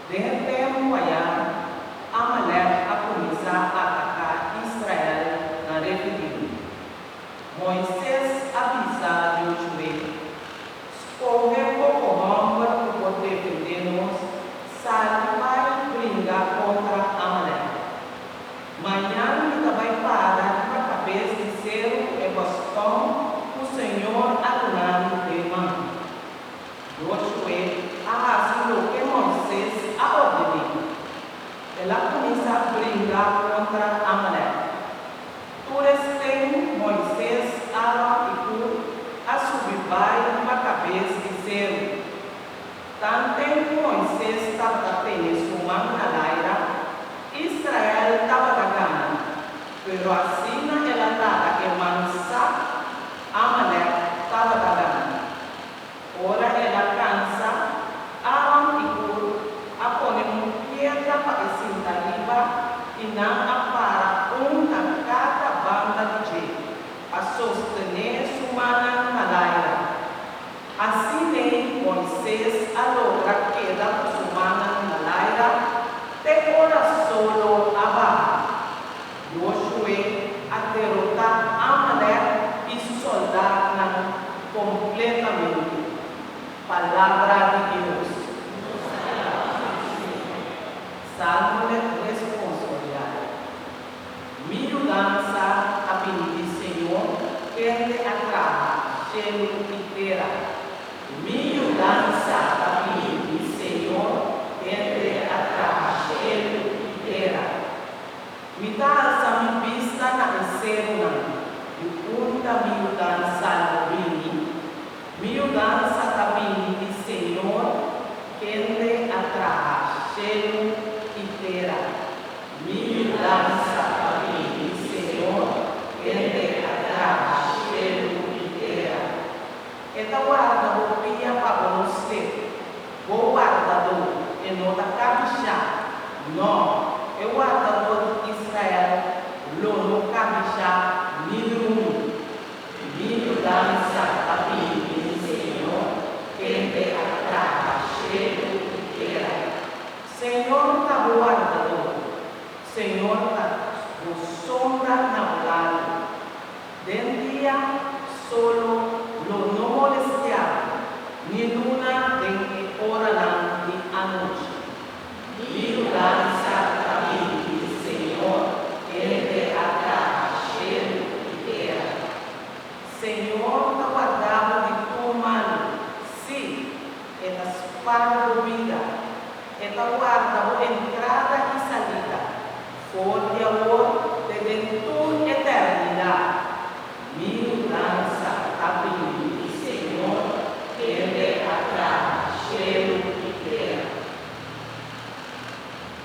Den e tempu ayá, Amalek a kuminsá ataká Israel na Refidim. Moises a bisa Josué, Skohe poko hòmber ku por defendé nos, sali bai bringa kontra Amalek. Mañan mi ta bai para riba kabes di seru ku e bastòn ku señor a duna mi den man. Josué a hasi loke Moises a ordené. El a kuminsá bringa kontra Amalek. Tur esten Moises, Aron i Hur a subi bai riba kabes di seru. Tanten ku Moises tabata tene su man na laira, Israel tabata gana, pero asina el a laga e man sak, Amalek tabata gana. Ora el a kansa, Aron i Hur a pone un piedra pa e sinta riba i nan a para un na kada banda di dje pa sostené su mannan na laira. Asin'ei Moises a logra keda ku su mannan na laira te ora solo a baha. Josué a derotá Amalek i su sòldatnan kompletamente. Palabra di Dios. Salmo responsorial. Mi yudansa a bini di Señor, kende a traha shelu i tera. Mi yudansa ta bini di Señor, kende a traha shelu i tera. Mi ta alsa mi bista na e serunan, di unda mi yudansa lo bini? Mi yudansa ta bini di Señor, kende a traha shelu i tera. Mi yudansa ta bini di Señor, kende a traha shelu i tera. E ta warda bo pia pa bo no slip. Bo wardadó, e no ta kabishá. Nò, e wardadó di Israel lo no kabishá ni drumi. Mi yudansa ta bini di Señor, kende a traha shelu i tera. Señor ta bo wardadó, Señor ta bo sombra na bo lado. Den dia solo lo no molestiá bo, ni luna den e oranan di anochi. Mi yudansa ta bini di Señor, kende a traha shelu i tera. Señor ta warda bo di tur malu, sí, E ta spar bo bida. E ta warda bo entrada i salida, for di awor